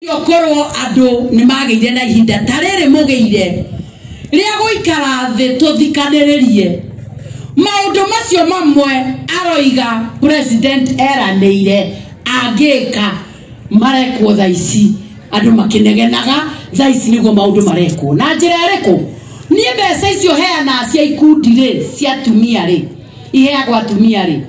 Okorwo andũ nĩ magĩire na ihinda ta rĩrĩ mũgĩire rĩa gũikara thĩ tũthikanĩrĩrie maũndũ macio mamwe aroiga president eranĩire angĩka marekwo thaa ici andũ makĩnegenaga thaa ici nĩguo maũndũ marekwo na njĩra ĩrĩkũ. Niĩ mbeca icio heanaga cia ikundi rĩ, cia atumia rĩ, iheagwo atumia rĩ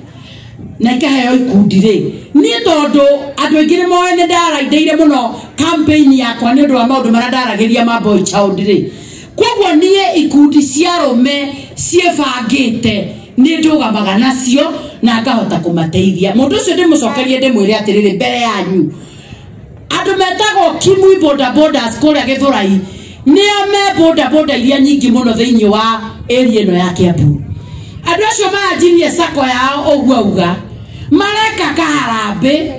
na ikaheo ikundi rĩ, niĩ tondũ andũ aingĩ nĩ moĩ nĩ ndaraindĩire mũno campaign yakwa nĩ ũndũ wa maũndũ marĩa ndaragĩria ma boy child rĩ, koguo niĩ ikundi cia arũme ciĩbangĩte nĩ ndũgamaga nacio na ngahota kũmateithia. Mũndũ ũcio ndĩmũcokerie ndĩmwĩre atĩrĩrĩ mbere yanyu, andũ metagwo Kimui boda bodas kũrĩa Gĩthũrai nĩo me boda boda iria nyingĩ mũno thĩinĩ wa area ĩno ya Kiambu. Andũ acio maranjirie sako yao ũguo auga mareka kaharambĩ,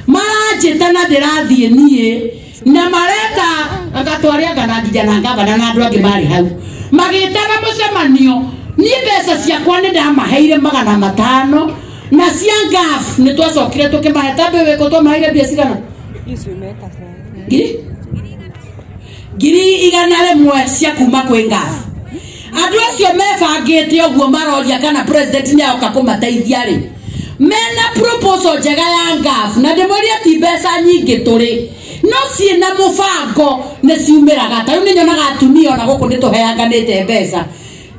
maranjĩta na ndĩrathiĩ niĩ na mareta agatware anga na nginya na ngavana na andũ angĩ marĩ hau magĩtaga mũcemanio. Niĩ mbeca ciakwa nĩ ndamaheire 500 na cia ngaf nĩ twacokire tũkĩmahe. Tambe wĩkũ twamaheire mbia cigana? Ngiri 100 cia kuma kwĩ ngaf. Andũ acio mebangĩte ũguo maroria kana president nĩ aoka kũmateithia rĩ, mena proposal njega ya ngaf na ndĩmwĩrie ti mbeca nyingĩ tũrĩ no ciĩna mũbango nĩ ciumĩraga. Ta rĩu nĩ nyonaga atumia ona gũkũ nĩ tũheanganĩte mbeca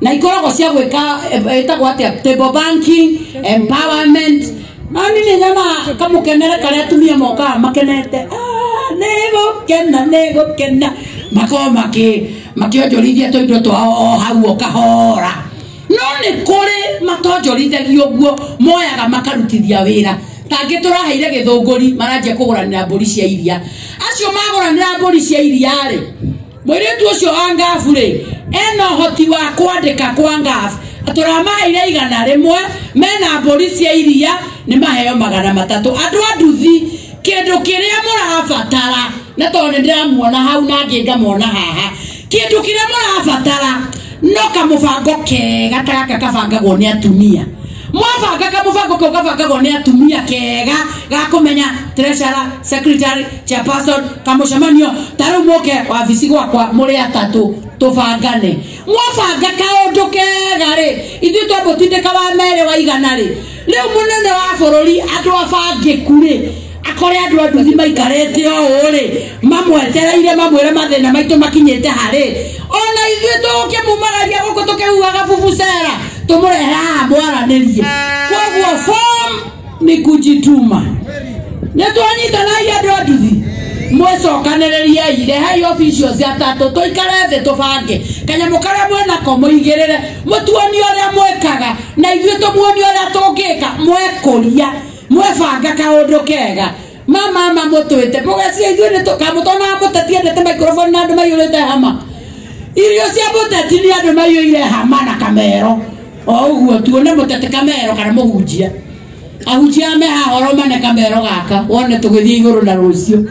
na ikoragwo cia gwĩka ĩtagwo atĩa, table banking empowerment. No niĩ nĩ nyonaga kamũkenere karĩa atumia mokaga makenete, nĩ gũkena nĩ gũkena, makorwo makĩonjorithia tũindo twao o hau o kahora. No nĩ kũrĩ matonjorithagio ũguo, moyaga makarutithia wĩra. Tangĩ tũraheire Gĩthũngũri maranjia kũgũranĩra mbũri cia iria. Acio magũranĩra mbũri cia iria rĩ, mũirĩtu ũcio wa ngabu rĩ ena ũhoti wa kwandĩka kwa ngabu. Tũramaheire 100 mena mbũri cia iria nĩ maheo 300. Andũ a nduthi kĩndũ kĩrĩa mũrabatara, na tondũ nĩ ndĩramuona hau na angĩ ngamona haha, kĩndũ kĩrĩa mũrabatara no kamũbango kega ta gaka kabangagwo nĩ atumia. Mwabanga kamũbango kau kabangagwo nĩ atumia kega ga kũmenya treasurer, secretary, chairperson, kamũcemanio. Ta rĩu mũke wabici gwakwa mũrĩ atatũ tũbangane. Mwabanga kaũndũ kega rĩ, ithuĩ twamũtindĩka wa merĩ wa 100 rĩ, rĩu mũnene wa bũrũri andũ abangĩku rĩ, akore andũ a nduthi maikarĩte o ũũ rĩ, mamwetereire mamwĩre mathĩna maitũ makinyĩte harĩ. Ona ithuĩ tũkĩmumagaria gũkũ tũkĩhuhaga vuvuzela tũmũrehe haha mwaranĩrie. Koguo form ni kujituma. Nĩ twanyitanai andũ a nduthi, mwĩcokanĩrĩriei, rehei officials atatũ tũikare thĩ tũbange kanyamũ karĩa mwenako mũigĩrĩre, mũtuonie ũrĩa mwĩkaga na ithuĩ tũmuonie ũrĩa tũngĩka. Mwekũria mwebanga kaũndũ kega. Mama mama mũtwĩte mũgecia ithuĩ nĩ kamũtonaga mũteti endete microphone na andũ maiyũrĩte hama. Irio cia mũteti nĩ andũ maiyũire hama na kamero o ũguo tuone mũteti kamero kana mũhunjia. Ahunjia me haha oromane kamero gaka wone tũgĩthiĩ igũrũ na rũciũ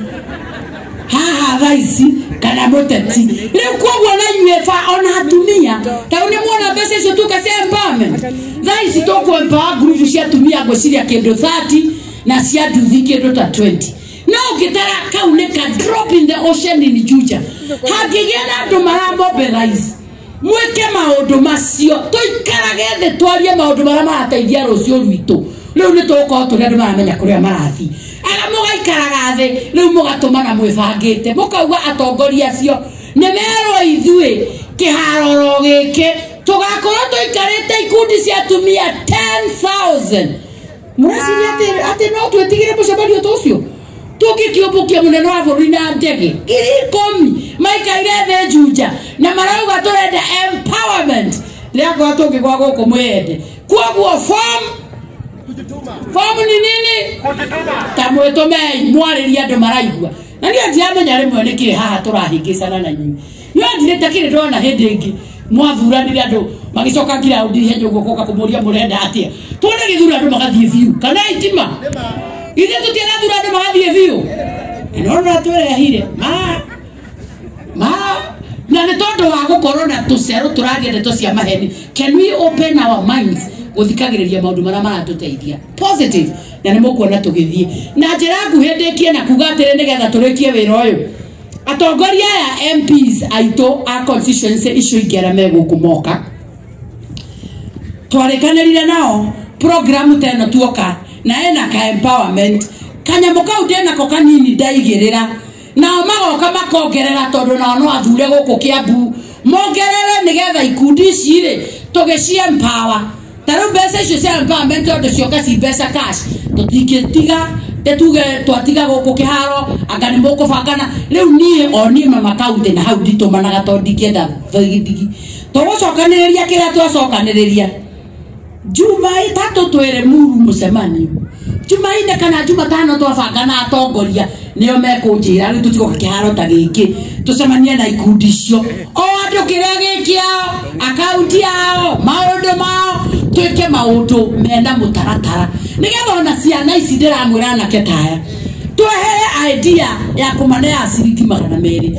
haha thaa ici kana mũteti. Rĩu koguo na inyuĩ ona atumia ta rĩu nĩ muona mbeca icio tuka cia empowerment. Thaa ici tũkũ empower group cia atumia ngwĩciria kĩndũ 30 na cia nduthi kĩndũ ta 20. No ũngĩtara kau nĩ ka drop in the ocean in Juja. Hangĩgĩa na andũ maramobilize mwĩke maũndũ macio, tũikarage thĩ twarie maũndũ marĩa marateithia rũciũ rwitũ. Rĩu nĩ tũgũkorwo tũrĩ andũ maramenya kũrĩa marathiĩ. Aga mũgaikaraga thĩ rĩu mũgatũmana mwĩbangĩte, mũkauga atongoria acio nĩ merwo ithuĩ kĩharoro gĩkĩ tũgakorwo tũikarĩte ikundi cia atumia 10,000. Mũreciria atĩ no twĩtigĩre mũcemanio ta ũcio? Tũngĩkĩũmbũkia mũnene wa bũrũri na ndege 10,000 maikaire thĩ Juja na marauga tũrenda empowerment. Rĩakorwo tũngĩgwa gũkũ mwĩyende. Koguo form ni nini? Ta mwĩtũmei mwarĩrie andũ maraigua. Na niĩ ndiramenya rĩmwe nĩkĩ haha tũrahĩngĩcana na inyuĩ. Niĩ ndirĩte kĩrĩ ndona hĩndĩ ĩngĩ mwathuranire andũ magĩcoka ground ihenya ũguo gũka kũmũria mũrenda atĩa. Tuone gĩthurano andũ magathiĩ biũ kana itima. Ithuĩ tũtiarathura andũ magathiĩ biũ. No no twĩrehire ma na nĩ tondũ wa gũkorwo na tũcero tũraria ndeto cia maheni. Can we open our minds gũthikagĩrĩria maũndũ marĩa maratũteithia positive? na nĩ mũkuona tũgĩthiĩ na njĩra nguhĩ ndĩkie na kuga atĩrĩ nĩgetha tũrĩkie wĩra ũyũ. Atongoria aya MPs aitũ a constituency icio ingĩ arĩa me gũkũ moka twarĩkanĩrire nao program ta ĩno tuoka na ĩna ka empowerment kanyamũ kau ndĩnako kanini ndaigĩrĩra nao magoka makongerera tondũ nao no athure gũkũ Kiambu mongerere nĩgetha ikundi ici rĩ tũgĩci empower. Ta rĩu mbeca icio cia empowerment tondũ cioka ci mbeca cash tũtingĩtiga tuge twatiga gũkũ kĩharo anga nĩ mũkũbangana. Rĩu niĩ o niĩ mama kaunti na hau nditũmanaga tondũ ndingĩenda thigithigi tũgũcokanĩrĩria kĩrĩa twacokanĩrĩria Jumatatu twĩre muru mũcemanio Jumanne kana Jumatano twabangana atongoria nĩo mekũnjĩra rĩu tũtigoka kĩharo ta gĩkĩ tũcemanie na ikundi icio o andũ kĩrĩa gĩkĩao akaunti yao maũndũ mao twĩke maũndũ mena mũtaratara nĩgetha ona ciana ici ndĩramwĩra anake taya twehere idea ya kũmanea ciringi 200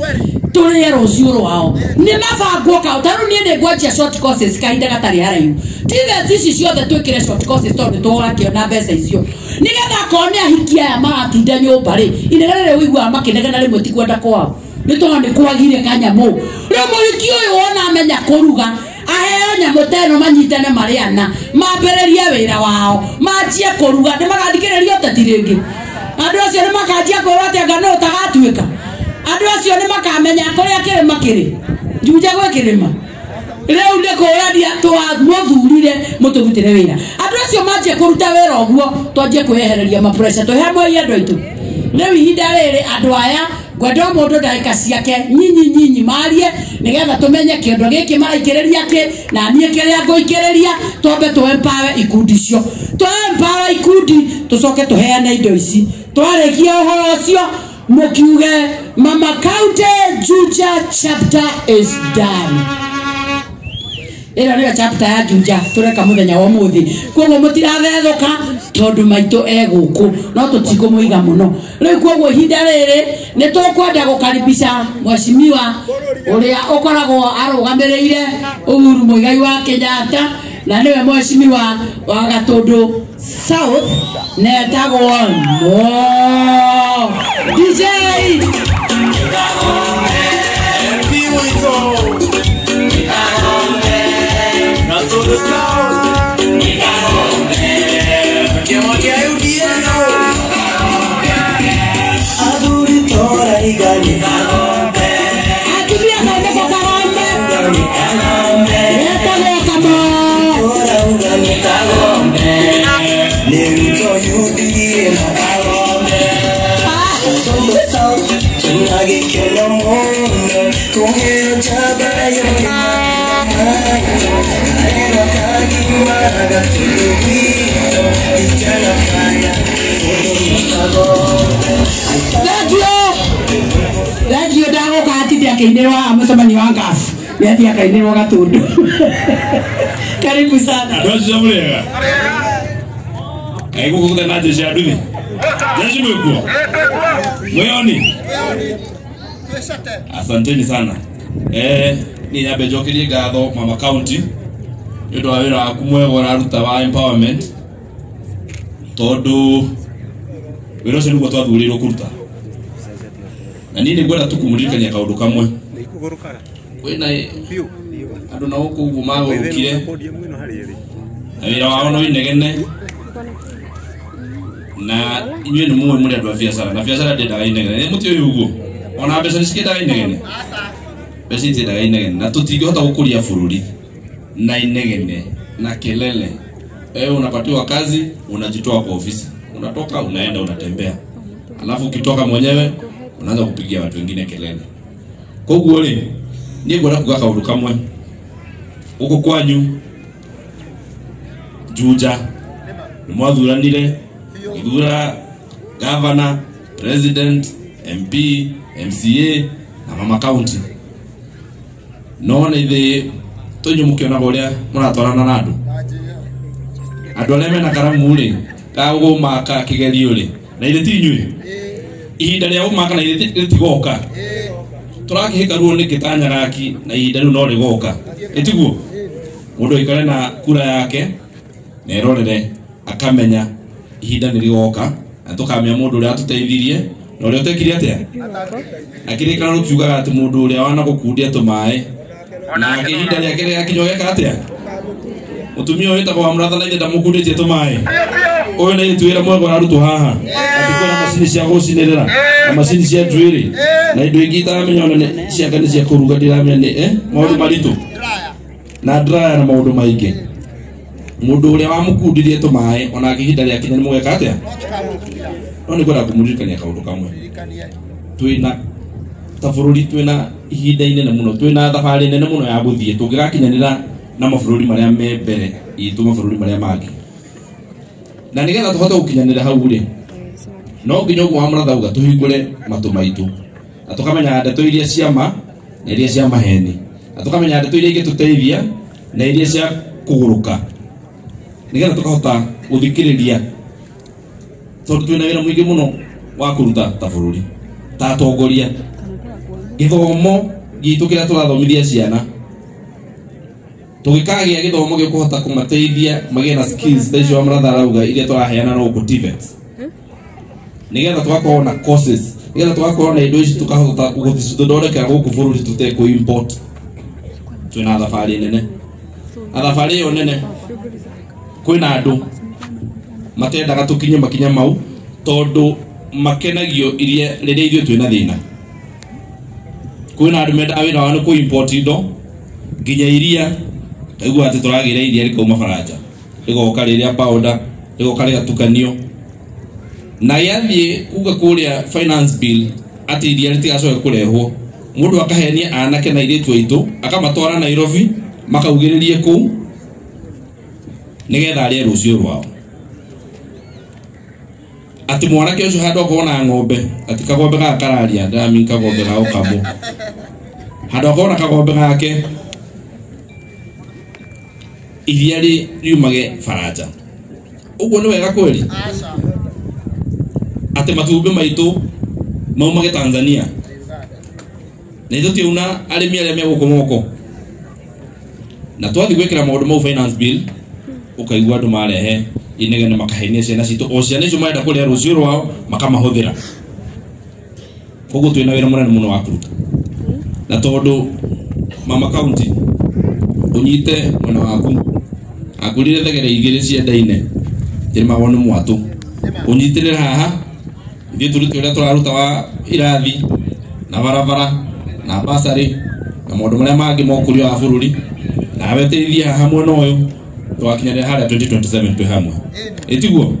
tũrĩe rũciũ rwao nĩ mabangwo kau. Ta rĩu niĩ nĩ ngwanjia short courses kahinda gatarĩ haraihu TVET ici ciothe twĩkĩre short courses tondũ tũgakĩona mbeca icio nĩgetha akorwo nĩ ahiki aya maratinda nyũmba rĩ inegene rĩu ũiguaga makĩnegena rĩmwe ti kwenda kwao nĩ tondũ nĩ kwagire kanyamũ. Rĩu mũhiki ũyũ wona amenya kũruga aheo nyamũ ta ĩno manyitane marĩana mambĩrĩrie wĩra wao manjie kũruga nĩ magathikĩrĩria ũteti rĩngĩ. Andũ acio nĩ makanjia kwĩrwo atĩ anga no ũtagatuĩka. Andũ acio nĩ makamenya kũrĩa kĩrĩma kĩrĩ Juja gwĩ kĩrĩma rĩu nĩ kũrania twamũthurire mũtũrutĩre wĩra. Andũ acio manjie kũruta wĩra ũguo twanjie kwĩyehereria mapressure twĩ hamwe andũ aitũ. Rĩu ihinda rĩrĩ andũ aya ngwenda o mũndũ ndagĩka ciake nyinyi nyinyi marie nĩgetha tũmenye kĩondo gĩkĩ maraikĩrĩria kĩ na niĩ kĩrĩa ngũikĩrĩria twambe tũ empower ikundi icio twa empower ikundi tũcoke tũheane indo ici twarĩkia ũhoro ũcio mũkiuge Mama County Juja chapter is done. Ĩno nĩyo chapter ya Juja tũreka mũthenya wa ũmũthĩ koguo mũtirathethũka tondũ maitũ e gũkũ no tũtikũmũiga mũno. Rĩu koguo ihinda rĩrĩ nĩ tũkwenda gũkaribisha mheshimiwa ũrĩa ũkoragwo arũgamĩrĩire Uhuru Muigai wa Kenyatta na nĩwe mheshimiwa wa Gatũndũ South na etagwo Mo DJ. Thank you. Ndagoka atinde akĩinĩrwo haha mũcemanio wa ngafu nĩ athiĩ akainĩrwo Gatũndũ. Karibu sana. Andũ acio mũrĩega kaĩ gũkũ gũtarĩ na jeshi ya nduthi jeshi mwĩkuo mwĩoni. Asanteni sana. Niĩ nyambe njokerie ngatho Mama County nĩ ũndũ wa wĩra waku mwega ũraruta wa empowerment tondũ wĩra ũcio nĩguo twathurĩirwo kũruta na niĩ nĩngwenda tu kũmũririkania kaũndũ kamwe. Kwĩna andũ na gũkũ ũguo magũrũkire na wĩra wao no inegene na inyuĩ nĩ mũĩ mũrĩ andũ a biacara na biacara ndĩendaga inegene nĩ mũtiũĩ ũguo ona mbeca nĩ cikĩendaga inegene mbeca itiendaga inegene na tũtingĩhota gũkũria bũrũri na inegene na kelele. Wewe unapatiwa kazi unajitoa kwa ofisi unatoka unaenda unatembea alafu ukitoka mwenyewe unaanza kupigia watu wengine kelele. Koguo rĩ niĩ ngwenda kuga kaũndũ kamwe gũkũ kwanyu Juja nĩ mwathuranire gĩthura governor, president, MP, MCA na Mama County no nĩ ithĩ tũinyuĩ mũkĩonaga ũrĩa mũratwarana na andũ andũ arĩa mena karamu rĩ ka gũmaka kĩgerio rĩ na ithe ti inyuĩ ihinda rĩa gũmaka na ithe rĩtigoka tũrakĩhĩka ruo nĩkĩ ta Nyagaki na ihinda rĩu no rĩgoka ĩtiguo mũndũ aikare na kura yake na erorere akamenya Ihinda nĩ rĩgoka na tũkamenya mũndũ ũrĩa atũteithirie na ũrĩa ũtekire atĩa. Na kĩrĩkanĩro kiugaga atĩ mũndũ ũrĩa wanagũkundia tũmaĩ na ihinda rĩake rĩgakinya ũgeka atĩa. Mũtumia ũyũ wĩtagwo wa Mũratha na ithe ndamũkundĩtie tũmaĩ. Ũyũ nĩ itwĩra mwega ũrarutwo haha atĩ kwĩna macini cia gũcinĩrĩra na macini cia njuĩrĩ na indo ingĩ itaramenya ona nĩ ciake nĩ cia kũruga ndiramenya nĩ maũndũ maritũ na dryer na maũndũ maingĩ. Mũndũ ũrĩa wamũkundirie tũmaĩ onake ihinda rĩakinya nĩ mũgeka atĩa. No nĩ ngwenda kũmũririkania kaũndũ kamwe. Twĩna ta bũrũri twĩna ihinda inene mũno, twĩna thabarĩ nene mũno ya gũthiĩ tũngĩgakinyanĩra na mabũrũri marĩa me mbere itũ, mabũrũri marĩa mangĩ. Na nĩgetha tũhote gũkinyanĩra hau rĩ, no nginya ũguo wa Mũratha auga tũhingũre matũ maitũ na tũkamenya ndeto iria cia ma na iria cia maheni, na tũkamenya ndeto iria ingĩtũteithia na iria cia kũgũrũka, nĩgetha tũkahota gũthikĩrĩria, tondũ twĩna wĩra mũingĩ mũno wa kũruta ta bũrũri ta atongoria. Gĩthomo gitũ kĩrĩa tũrathomithia ciana, tũgĩkagĩa gĩthomo gĩkũhota kũmateithia magĩe na skills ta icio wa Mũratha arauga iria tũraheana na gũkũ TVET, nĩgetha tũgakorwo na courses, nĩgetha tũgakorwo na indo ici tũkahota gũcithondekera gũkũ bũrũri tũtekũ import. Twĩna thabarĩ nene, na thabarĩ ĩyo nene kwĩna andũ matendaga tũkinye makinya mau tondũ makenagio iria rĩrĩa ithuĩ twĩna thĩna. Kwĩna andũ mendaga wĩra wao nĩ kũ import indo nginya iria, kaigua atĩ tũragĩra iria rĩkauma Baranja rĩgoka rĩrĩa powder rĩgoka rĩgatukanio na gĩathiĩ kuga kũrĩa finance bill atĩ iria rĩtigacoke kũrehwo. Mũndũ akahenia anake na airĩtu aitũ akamatwara Nairobi makaugĩrĩrie kũu nĩgetha arĩe rũciũ rwao. Atĩ mwanake ũcio handũ akorwo na ng'ombe, atĩ kagombe gaka kararia, ndĩramini kagombe ga ũkamũ, handũ akorwo na kagombe gake iria riumage Baranja. Ũguo nĩ wega kweli? Atĩ matumbĩ maitũ maumage Tanzania na ithuĩ tiuna arĩmi arĩa me gũkũ moko. Na twathiĩ gwĩkĩra maũndũ mau finance bill, ũkaigua andũ marehe inegene makahenia ciana citũ, o ciana icio marenda kũrĩa rũciũ rwao makamahũthĩra. Koguo twĩna wĩra mũnene mũno wa kũruta. Na tondũ mama county ũnyite mwena waku akurire thegere igĩrĩ ciendaine kĩrĩmagwo nĩ mwatũ, ũnyitĩrĩre haha ithuĩ tũrute ũrĩa tũraruta wa irathi na barabara na basarĩ na maũndũ marĩa mangĩ ma ũkũria wa bũrũri, nawe teithia haha mwena ũyũ tũgakinyanĩra harĩa 2027 twĩ hamwe. Ĩtiguo?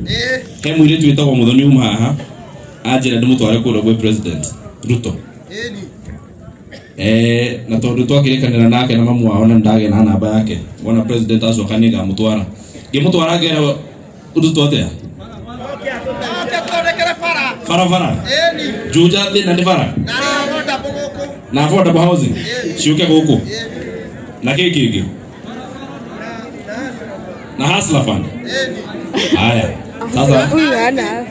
He mũirĩtu wĩtagwo Mũthoni uma haha anjĩra ndĩmũtware kũrĩa gwĩ President Ruto. Na tondũ twakĩrĩkanĩra nake na mamu wao na nĩndagĩa na namba yake, wona President acoka nĩngamũtwara. Ngĩmũtwara ngera Ruto atĩa? Barabara. Juja thĩna nĩ bara na affordable housing ciũke gũkũ na kĩ kĩngĩ na Hustler Fund. Haya sasa huyu hana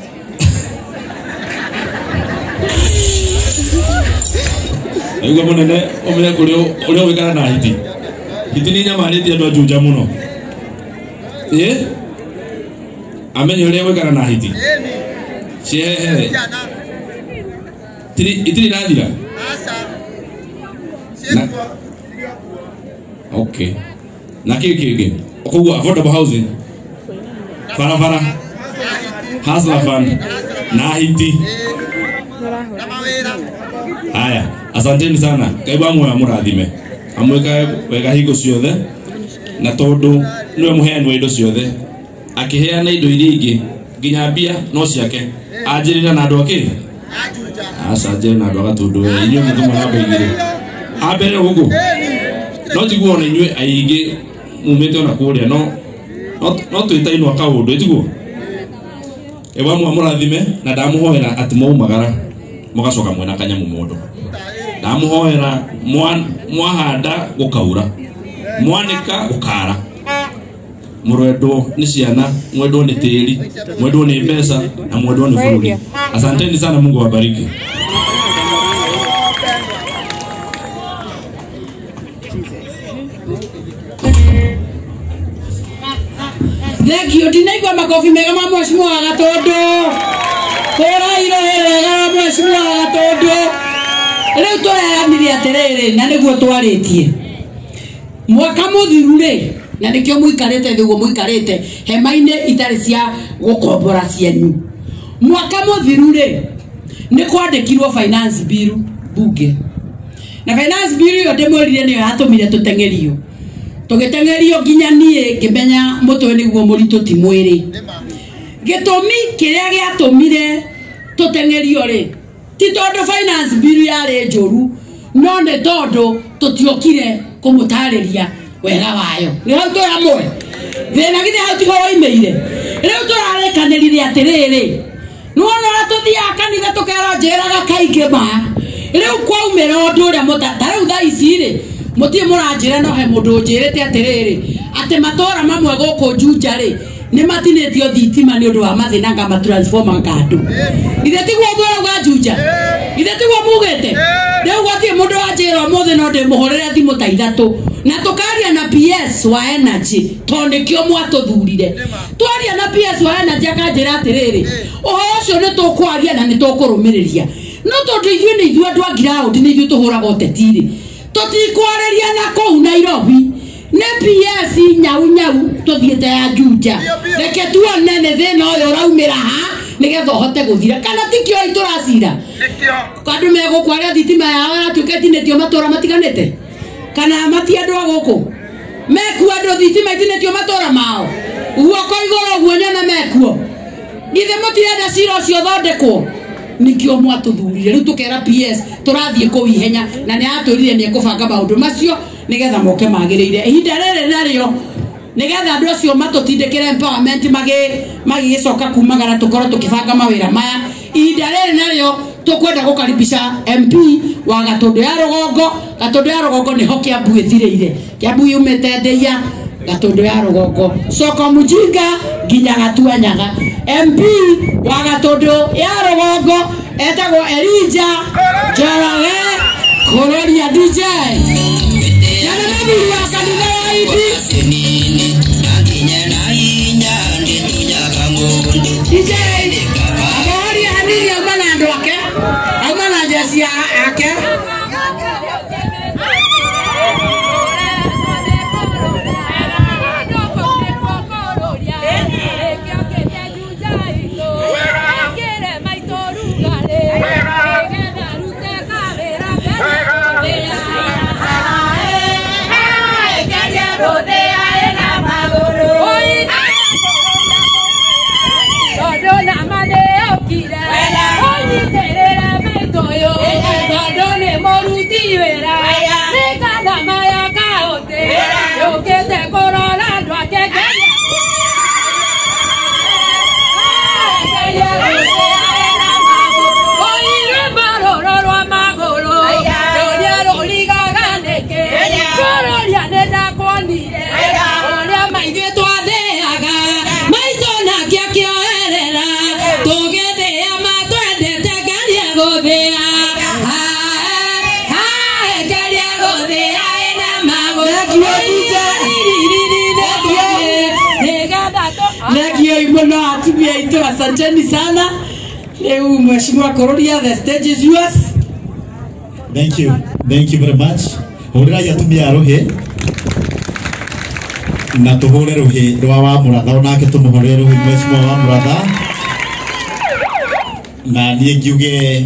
aigua mũnene ũmenye kũrĩa ũrĩa ũgĩkara na hiti. Hiti nĩ nyamarĩtie andũ a Juja mũno. Amenye ũrĩa ũgĩkara na hiti ciehehere itirĩ irathira. Okay. Na kĩ kĩngĩ koguo affordable housing, barabara, Hustler Fund na hiti. Haya, asanteni sana. Ngai wa muoyo amũrathime, amwĩkage wega hingo ciothe, na tondũ nĩwe mũheani wa indo ciothe, akĩheana indo iria ingĩ nginya mbia no ciake. Anjĩrĩra na andũ akĩ? Aca anjĩrĩra na andũ a Gatũndũ we, inyuĩ mũtũmwo namba igĩrĩ. Ambere gũkũ. No tiguo ona inyuĩ aingĩ mumĩte ona kũrĩa no twĩtainwo kaũndũ, ĩtiguo? Ewa mũrathime na ndamũhoera atĩ mwaumagara mũgacoka mwena kanyamũ mondo. Ndamũhoera mwahanda gũkaura, mwanĩka gũkara. Mũrendwo nĩ ciana, mwendwo nĩ tĩri, mwendwo nĩ mbeca na mwendwo nĩ bũrũri. Asanteni sana, Mungu awabariki. Thank Thank you. Ndinaigua makobi mega ma mheshimiwa wa Gatundu. Kũrairwo wega wa mheshimiwa wa Gatundu. Rĩu tũreranire atĩrĩrĩ na nĩguo twarĩtie. Mwaka mũthiru rĩ na nĩkĩo mũikarĩte thĩ ũguo mũikarĩte hema-inĩ itarĩ cia gũkombora cianyu. Mwaka mũthiru rĩ nĩ kwandĩkirwo finance bill bunge. Na finance bill ĩyo ndĩmwĩrire nĩyo yatũmire tũteng'erio. Tũgĩteng'erio nginya niĩ ngĩmenya mũtwe nĩguo mũritũ ti mwĩrĩ. Gĩtũmi kĩrĩa gĩatũmire tũteng'erio rĩ ti tondũ finance bill yarĩ njũru, no nĩ tondũ tũtiokire kũmũtarĩria wega wayo. Nĩ hau twĩ hamwe. Thĩna githĩ hau tiho woimĩire. Rĩu tũrarĩkanĩrire atĩrĩrĩ, nĩwona ũrĩa tũthiaga kanitha tũkerwo njĩraga kaingĩ ma. Rĩu kwaumĩra ũndũ ũrĩa ta rĩu thaa ici rĩ mũtirĩ mũranjĩra no he mũndũ ũnjĩrĩte atĩrĩrĩ atĩ matũra mamwe gũkũ Juja rĩ nĩ matinĩtio thitima nĩ ũndũ wa mathĩna nga matransformer kandũ. Ithe tiguo mũrauga Juja? Ithe tiguo mugĩte? Rĩu gũtirĩ mũndũ wanjĩra ũmũthĩ no ndĩmũhũrĩre thimũ ta ithatũ na tũkaria na PS wa Energy tondũ nĩkĩo mwatũthurire. Twaria na PS wa Energy akanjĩra atĩrĩrĩ ũhoro ũcio nĩ tũkwaria na nĩ tũkũrũmĩrĩria. No tondũ ithuĩ nĩ ithuĩ andũ a ground nĩ ithuĩ tũhũraga ũteti rĩ tũtikwarĩria na kũu Nairobi nĩ PS nyau nyau tũthiĩte ya Juja. Reke tuone nĩ thĩna ũyũ ũraumĩra ha nĩgetha ũhote gũthira kana tikĩo itũracira. Andũ megũkũ arĩa thitima yao ĩratuĩka ĩtinĩtio matũra matiganĩte kana mati andũ a gũkũ mekuo andũ thitima itinĩtio matũra mao guoko igũrũ ũguo nyone mekuo. Githĩ mũtirenda cira ũcio ũthondekwo? Nikio mwatũthurire. Rĩu tũkera PS tũrathiĩ kũu ihenya na nĩ atwĩrire nĩ ekũbanga maũndũ macio nĩgetha moke magĩrĩire. Ihinda rĩrĩ narĩo nĩgetha andũ acio matũtindĩkĩre empowerment magĩgĩcoka kumagara tũkorwo tũkĩbanga mawĩra maya. Ihinda rĩrĩ narĩo tũkwenda gũkaribisha MP wa Gatundu ya Rũgongo. Gatundu ya Rũgongo nĩho Kiambu ĩthirĩire. Kiambu yumĩte Ndeia, Gatundu ya Rũgongo, Soko Mujinga nginya Gatuanyaga. MP wa Gatundu ya Rũgongo etagwo Elijah Njoroge Kuroria DJ. Na nĩ mũthuri wa kanitha wa Ibi. DJ amoria hanini auma na andũ ake, auma na njeci ake. Asanteni sana. Leo Mheshimiwa Kuroria, the stage is yours. Thank you. Thank you very much. Hũrĩrai atumia a rũhĩ na tũhũre rũhĩ rwa wa Mũratha onake tũmũhũrĩre rũhĩ Mheshimiwa wa Mũratha. Na niĩ ngiuge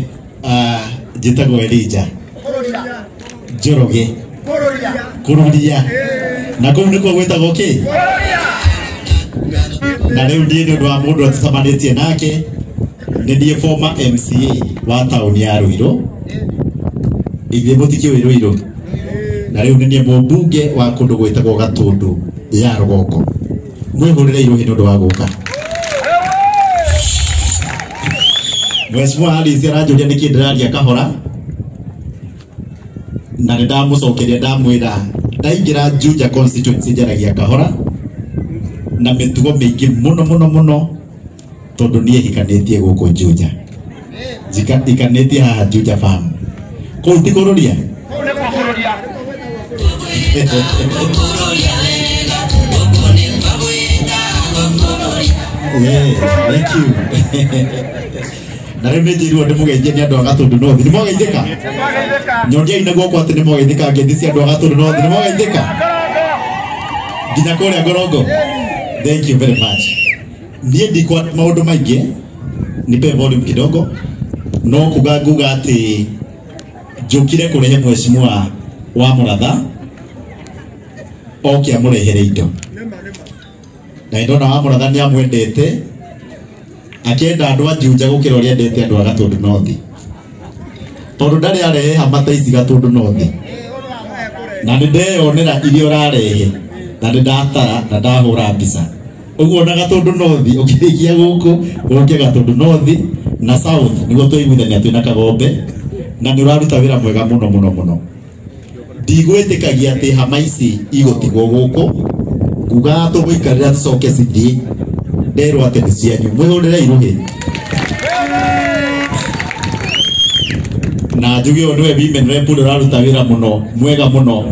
njĩtagwo Elijah Njoroge Kuroria na kũu nĩkuo gwĩtagwo kĩ? Na rĩu niĩ nĩ ũndũ wa mũndũ atũcemanĩtie nake nĩ niĩ former MCA wa taũni ya Ruiru. Ithuĩ mũtikĩũĩ Ruiru. Na rĩu nĩ niĩ mũmbunge wa kũndũ gwĩtagwo Gatundu ya Rũgongo. Mwĩhũrĩre irũhĩ nĩ ũndũ wa gũka. Mheshimiwa Alice aranjũria nĩkĩ ndĩraria kahora na nĩ ndamũcokeria ndamwĩra ndaingĩra Juja constituency njaragia kahora na mĩtugo mĩingĩ mũno mũno mũno tondũ niĩ hikanĩtie gũkũ Juja. Hikanĩtie haha Juja farm. Kũu ti kũrũria? Kũu nĩ kũrũria. Thank you. Na rĩu nĩ njĩirwo ndĩmũgeithie nĩ andũ a Gatũndũ North. Nĩ mwageithĩka? Nyoniai na guoko atĩ nĩ mwageithĩka ngeithi cia andũ a Gatũndũ North. Nĩ mwageithĩka? Nginya kũrĩa Ngorongo. Thank you very much. Niĩ ndikwa maũndũ maingĩ, nipe volume kidogo, no kuga nguga atĩ njũkire kũrehe mheshimiwa wa Mũratha oke amũrehere indo. Na ndona wa Mũratha nĩ amwendete, akĩenda andũ a Juja gũkĩra ũrĩa endete andũ a Gatũndũ North. Tondũ ndarĩ arehe hama ta ici Gatũndũ North. Na nĩ ndeyonera iria ũrarehe, na nĩ ndatara na ndahũra mbica. Ũguo na Gatũndũ North ũkĩrĩkia gũkũ ũke Gatũndũ North na South nĩguo tũiguithania twĩna Kagombe, na nĩ ũraruta wĩra mwega mũno mũno mũno. Ndigwĩtĩkagia atĩ hama ici igũtigwo gũkũ, nguga tũgũikarĩra tũcoke cithiĩ, nderwo atĩ nĩ cianyu, mwĩhũrĩre irũhĩ. Na njuge ũyũ nĩwe women rep ũrĩa ũraruta wĩra mũno mwega mũno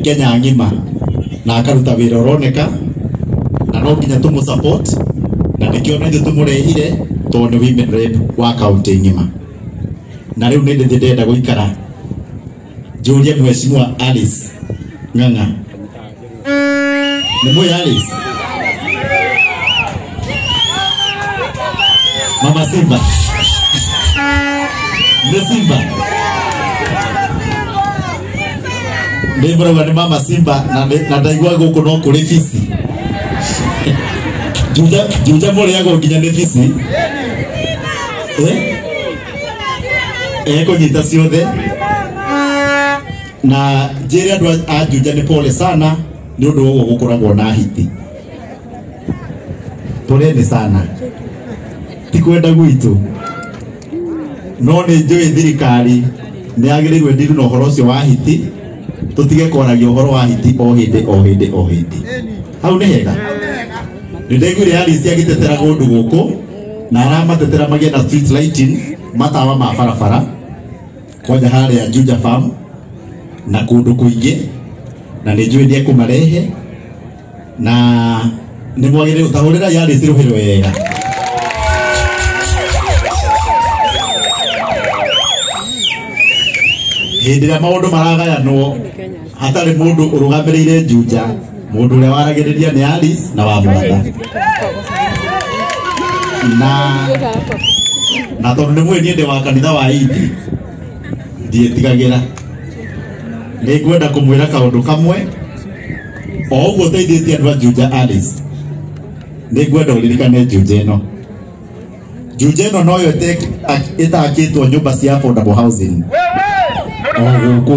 Kenya ng'ima, na akaruta wĩra ũroneka, na no nginya tũmũ support, na nĩkĩo na ithuĩ tũmũrehire tondũ nĩ women rep wa kaunti ng'ima. Na rĩu nĩ ndĩthĩ ndĩrenda gũikara njũrie mheshimiwa Alice Ng'ang'a. Nĩ mũĩ Alice? Mama Simba. Nĩ Simba. Nĩ mũrauga nĩ Mama Simba, na ndaigua gũkũ no kũrĩ bici. Juja mũrĩagwo nginya nĩ bici. Ekũnyita ciothe. Na njĩre andũ a Juja nĩ pole sana nĩ ũndũ wa ũguo gũkoragwo na hiti. Poleni sana. Ti kwenda gwitũ. No nĩ njũĩ thirikari nĩ yagĩrĩirwo ĩndiru na ũhoro ũcio wa hiti, tũtige kwaragia ũhoro wa hiti o hĩndĩ o hĩndĩ o hĩndĩ. Hau nĩ hega. Nĩ ndaiguire Alice agĩtetera kũndũ gũkũ, na aramatetera magĩe na street lighting, matawa ma barabara kwanja harĩa Juja Farm na kũndũ kũingĩ, na nĩ njũĩ nĩ ekũmarehe, na nĩ mwagĩrĩirwo tahũrĩrai Alice rũhĩ wega. Hĩndĩ ĩrĩa maũndũ maragayanwo hatarĩ mũndũ ũrũgamĩrĩire Juja, mũndũ ũrĩa waragĩrĩria nĩ Alice na wa Mũratha. Na tondũ nĩ mũĩ niĩ ndĩ wa kanitha wa Indi, ndiĩtigagĩra. Nĩ ngwenda kũmwĩra kaũndũ kamwe, o ũguo ũteithĩtie andũ a Juja Alice, nĩ ngwenda ũririkane Juja ĩno. Juja ĩno noyo ĩtakĩtwo nyũmba cia affordable housing o gũkũ.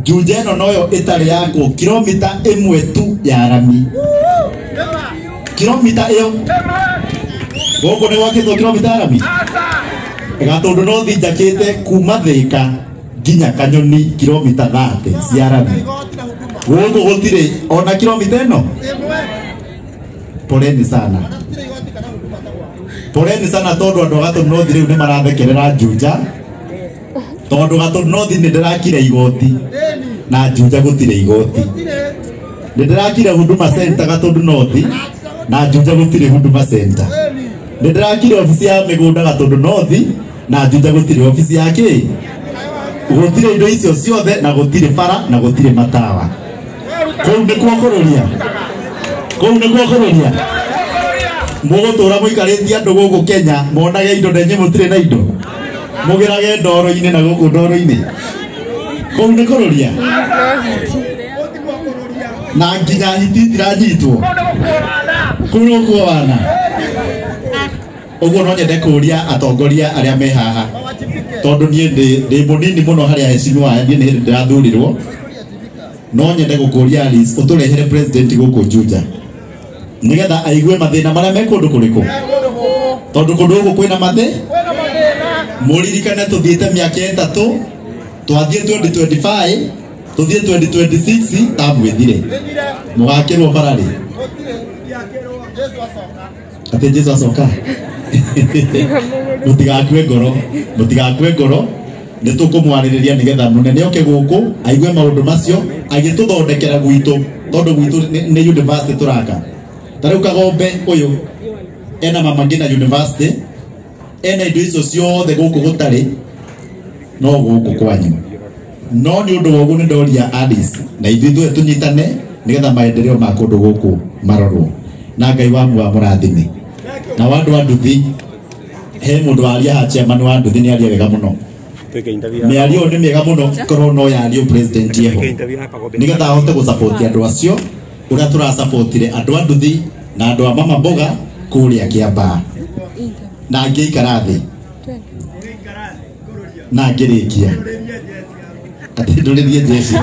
Juja ĩno noyo ĩtarĩ yakwo kilomita ĩmwe tu ya rami. Kilomita ĩyo gũkũ nĩ gwakĩtwo kilomita ya rami. Gatũndũ North njakĩte kuma Thĩka nginya Kanyoni kilomita 30 cia rami. Gũkũ gũtirĩ ona kilomita ĩno. Poleni sana. Poleni sana tondũ andũ a Gatũndũ North rĩu nĩ marathekerera Juja. Tondũ Gatũndũ North nĩ ndĩrakire igoti na Juja gũtirĩ igoti. Nĩ ndĩrakire Huduma Center Gatũndũ North na Juja gũtirĩ Huduma Center. Nĩ ndĩrakire obici ya mĩgũnda Gatũndũ North na Juja gũtirĩ obici ya kĩ. Gũtirĩ indo icio ciothe na gũtirĩ bara na gũtirĩ matawa. Kũu nĩkuo kũrũria. Kũu nĩkuo kũrũria. Mũgũtũra mũikarĩtie andũ gũkũ Kenya monage indo na inyuĩ mũtirĩ na indo. Mũgĩrage ndoro-inĩ na gũkũ ndoro-inĩ. Kũu nĩ kũrũria. Na nginya hiti itiranyitwo. Kũu nĩ gũkuoana. Ũguo no nyende kũũria atongoria arĩa me haha, tondũ niĩ ndĩ mũnini mũno harĩ aheshimiwa aya, niĩ nĩ hĩndĩ ndĩrathurirwo. No nyende gũkũria Alice ũtũrehere president gũkũ Juja nĩgetha aigue mathĩna marĩa me kũndũ kũrĩkũ, tondũ kũndũ gũkũ kwĩna mathĩna. Mũririkane tũthiĩte mĩaka ĩtatũ, twathiĩ 2025 tũthiĩ 2026 tamwĩthire mũgakĩrwo bararĩ atĩ Jesu acoka. Mũtigakue ngoro, mũtigakue ngoro, nĩ tũkũmwarĩrĩria nĩgetha mũnene oke gũkũ aigue maũndũ macio agĩtũthondekera gwitũ, tondũ gwitũ nĩ university tũraka. Ta rĩu Kagombe ũyũ ena Mama Ngina University, ena indo icio ciothe gũkũ gũtarĩ no gũkũ kwanyu. No nĩ ũndũ wa ũguo nĩ ndoria Alice na ithuĩ ithuĩ tũnyitane nĩgetha maendeleo ma kũndũ gũkũ marorwo, na Ngai wa mũrathime. Na andũ a nduthi, he mũndũ waria haha, chairman wa nduthi nĩ aria wega mũno. Mĩario nĩ mĩega mũno korwo no yario president yeho nĩgetha ahote gũ-support andũ acio ũrĩa tũrasupportire andũ a nduthi na andũ a mama mboga kũrĩa Kĩambaa. Na ngĩikara thĩ na ngĩrĩkia atĩ ndũrĩrie jeshi.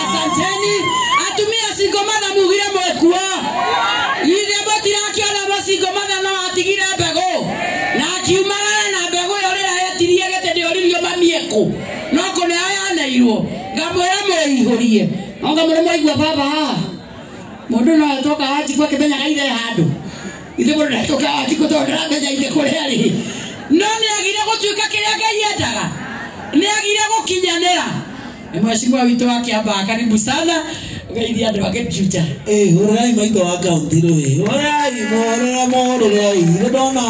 Asanteni atumia cingomana mugire mwekuo ithe mũtirakiona mũcingomana no atigire mbegũ na akiumagara na mbegũ ĩyo rĩrĩa yetirie gĩtĩ ndĩoririo mami ĩkũ no kũneo yaneirwo ngamwĩra mwĩihũrie no ngamwĩra mwaigua baba haha mũndũ no atoka Wanjikũ akĩmenyaga ithe handũ ithe mũndũ ndatoka Wanjikũ tondũ ndaramenya ithe kũrĩa arĩ no nĩagire gũtuĩka kĩrĩa Ngai endaga nĩagire gũkinyanĩra. Mheshimiwa witũ wa Kiambaa, karibu sana ugeithia andũ ake Juja. Ũrĩrai maitho wa kaunti rĩ, ũrĩrai mũrĩre mũrĩrei nĩ ndona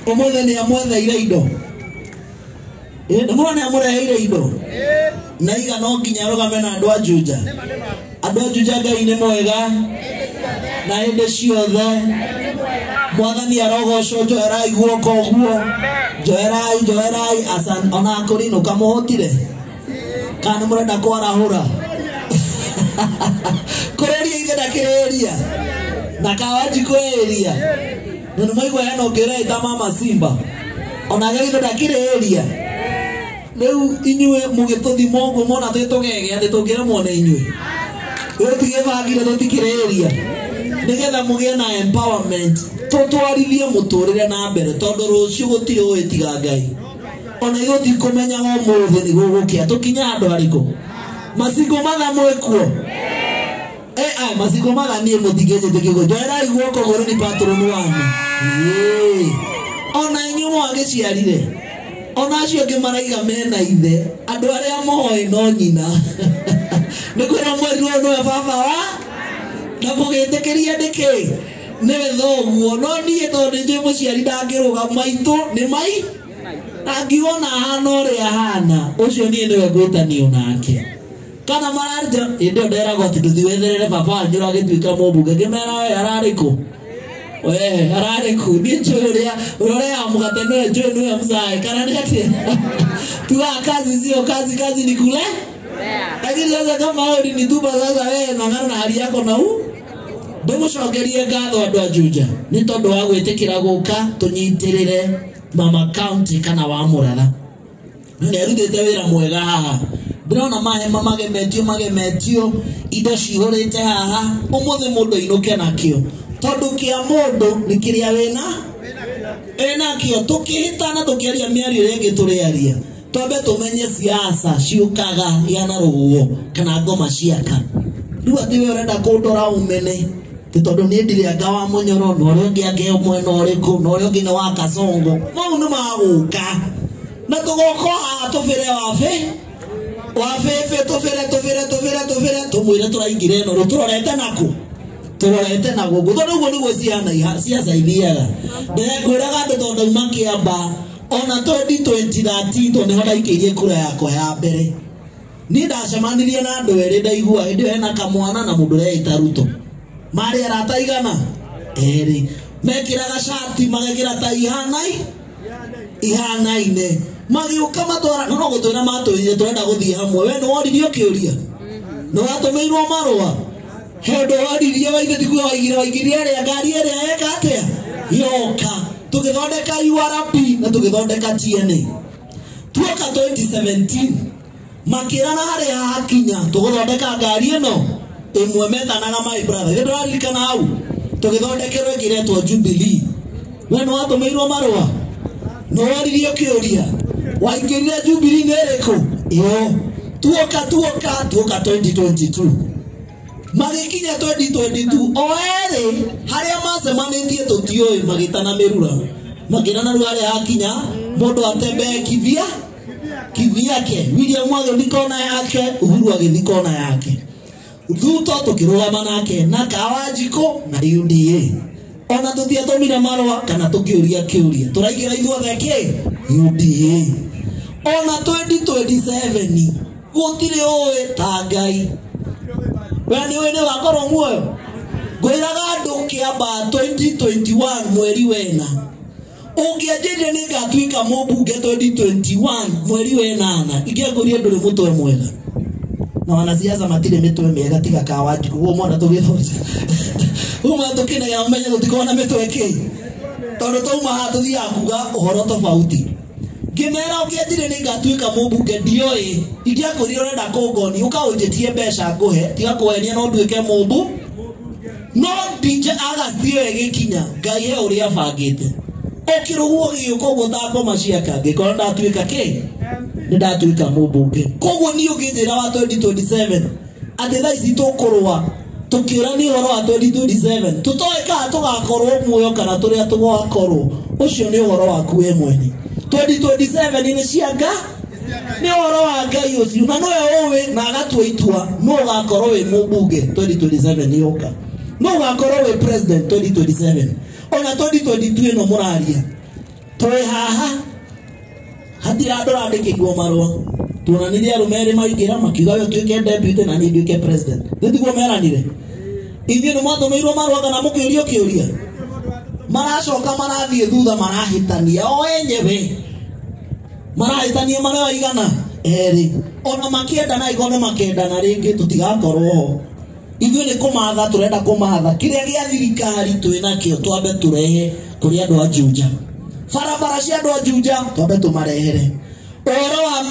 ũmũthĩ nĩ amwetheire indo, nĩmũrona nĩ amũreheire indo na iga no nginya arũgame na andũ a Juja. Andũ a Juja Ngai nĩ mwega na hĩndĩ ciothe Mwathani arogocwo. Njoerai guoko ũguo, njoerai njoerai ona kũrinũka mũhũtire kana nĩ mũrenda kwarahũra kũrĩria ithe ndakĩrĩria na Kawanjikũ ĩria na nĩ mwaigua hena ũngĩ ũreĩta Mama Simba onake ithe ndakĩrĩria. Rĩu inyuĩ mũgĩtũthima ũguo mona twĩ tũgege atĩ tũngĩremwo nĩ inyuĩ rĩu tigĩbangire tũtikĩrĩria nĩgetha mũgĩe na empowerment tũtwarithie mũtũrĩre na mbere tondũ rũciũ gũtirĩ ũĩ tiga Ngai. Ona ithuĩ tikũmenyaga ũmũthĩ nĩ gũgũkĩa tũkinye handũ harĩkũ. Macingo matha mwĩkuo macingo matha niĩ mũtingĩnjĩtĩkia njoerai guoko gũrũ nĩ patroni wanyu. Ona inyuĩ mwagĩciarire ona acio angĩ maraiga mena ithe andũ arĩa moĩ no nyina nĩ kwĩra mwerirwo nĩwe baba wa na mũgĩtĩkĩria nĩkĩ nĩwe thoguo no niĩ tondũ nĩ njũĩ mũciari ndangĩrũga maitũ nĩ mai angiona ahana ũrĩa ahana ũcio niĩ nĩwe ngwĩtanio nake kana mararĩ hĩndĩ ĩyo nderagwo atĩ ndũthiĩ wetherere baba wanyu ũragĩtuĩka mũmbunge ngĩmera we ararĩ kũ we ararĩ kũ niĩ njũĩ ũrĩa ũrĩa mũgate nĩwe njũĩ nĩwe mzae kana nĩ atĩa tugaga kazi sio kazi kazi ni kule lakini sasa kama wewe ulinitupa sasa wewe ng'ang'ana na hali yako na huu ndĩmũcokerie ngatho andũ a Juja nĩ tondũ wa gwĩtĩkĩra gũka tũnyitĩrĩre Mama County kana wa Mũratha. Nĩ arutĩte wĩra mwega haha ndĩrona mahema magemetio magemetio indo cihũrĩte haha ũmũthĩ mũndũ ainũke nakĩo tondũ kĩa mũndũ nĩ kĩrĩa wĩna wĩnakĩo tũkĩhĩtana tũkĩaria mĩario ĩrĩa ĩngĩ tũrĩaria twambe tũmenye siasa ciũkaga yana rũguo kana ngoma ciaka rĩu atĩ we ũrenda kũndora ũmene ti tondũ niĩ ndirĩ anga wa Mũnyoro na ũrĩa ũngĩ angĩ mwena ũrĩkũ na ũrĩa ũngĩ nĩ wa Kasongo mau nĩ magũka na tũgoka haha tũbĩre wabĩ wabĩbĩ tũbĩre tũbĩre tũbĩre tũbĩre tũmwĩre tũraingĩra ĩno rĩ tũrorete nakũ tũrorete na gũkũ tondũ ũguo nĩguo ciaca ithiaga ndĩrekwĩraga andũ tondũ ndauma Kĩambaa ona 2013 tondũ nĩho ndaikĩirie kura yakwa ya mbere niĩ ndacemanirie na andũ erĩ ndaigua hĩndĩ ĩyo hena kamwana na mũndũ ũreĩta Ruto marĩ arata igana erĩ mekĩraga cati magekĩra tai ihanai Ihanaine. Magĩũka matwara no gũtwĩra matwĩrire tũrenda gũthiĩ hamwe. We nĩ woririo kĩũria? Nĩ watũmĩirwo marũa? He ũndũ woririe waithe tiguo waigire waingĩria ĩrĩa ngari ĩrĩa eka atĩa? Yoka. Tũgĩthondeka URP na tũgĩthondeka GNA. Tuoka 2017 makĩrana harĩa hakinya tũgũthondeka ngari ĩno ĩmwe metanaga my brother. Nĩ ndĩraririkana hau tũgĩthondekerwo ĩngĩ ĩretwo Jubilee. We nĩ watũmĩirwo marũa? Nĩ woririo kĩũria? Waingĩrire Jubilee nĩ ĩrĩkũ? Ĩyo. Tuoka 2022. Magĩkinya 2022 o erĩ harĩa macemanĩtie tũtiũĩ magĩtana mĩrura. Makĩrana rĩu harĩa hakinya mũndũ atembee kivia kivyake. William agĩthiĩ kona yake, Uhuru agĩthiĩ kona yake. Ruto tũkĩrũgama nake na Kawanjikũ na UDA. Ona tũtiatũmire marũa kana tũkĩũria kĩũria. Tũraingĩra ithuothe kĩ? UDA. Ona 2027 gũtirĩ ũĩ ta Ngai. We nĩ ũĩ nĩ ũgakorwo muoyo? Ngwĩraga andũ kĩamba 2021 mweri wena. Ũngĩanjĩrire nĩ ngatuĩka mũmbunge 2021 mweri wenana, ingĩangũria ndũrĩ mũtwe mwega. Na wanasiasa matirĩ mĩtwe mĩega tiga Kawanjikũ. Ũguo mwana tũgĩthonja. Ũguo mwana tũkĩnegena mũmenye tũtikoragwo na mĩtwe kĩ. Tondũ twauma haha tũthiaga kuga ũhoro tofauti. Ngĩmera ũngĩanjĩrire nĩ ngatuĩka mũmbunge ndioĩ, ingĩakwĩrire ũrenda kũngoni, ũka ũnjĩtie mbeca ngũhe, tiga kũhenia no nduĩke mũmbu. No DJ August ĩyo ĩgĩkinya, Ngai he ũrĩa abangĩte. Ũkĩrũguo gĩũka ũguo ta ngoma ciaka, ngĩkora ndatuĩka kĩ? Nĩ ndatuĩka mũmbunge. Koguo niĩ ũngĩnjĩra wa 2027 atĩ thaa ici tũkũrũa tũkĩũrania ũhoro wa 2027 tũtoĩ kana tũgakorwo muoyo kana tũrĩa tũgakorwo, ũcio nĩ ũhoro waku we mwene. 2027 nĩ cia Ngai, nĩ ũhoro wa Ngai ũcio, na nĩwe ũĩ na agatua itua nũ ũgakorwo wĩ mũmbunge 2027 yoka, nũ ũgakorwo wĩ president 2027. Ona 2022 ĩno mũraria twĩ haha hatirĩ andũ randĩkĩirwo marũa. Tuonanirie arũme erĩ maingĩra makiuga we ũtuĩke deputy na niĩ nduĩke president. Nĩ tiguo meranire? Ithuĩ nĩ mwatũmĩirwo marũa kana mũkĩũrio kĩũria? Maracoka marathiĩ thutha marahĩtania o enyewe. Marahĩtania marĩa igana erĩ. Ona makĩendana angĩkorwo nĩ makendana rĩngĩ tũtigakorwo ho. Ithuĩ nĩ kũmatha tũrenda kũmatha kĩrĩa gĩa thirikari twĩ nakĩo twambe tũrehe kũrĩ andũ a Juja. Barabara cia andũ a Juja twambe tũmarehere. Ũhoro wa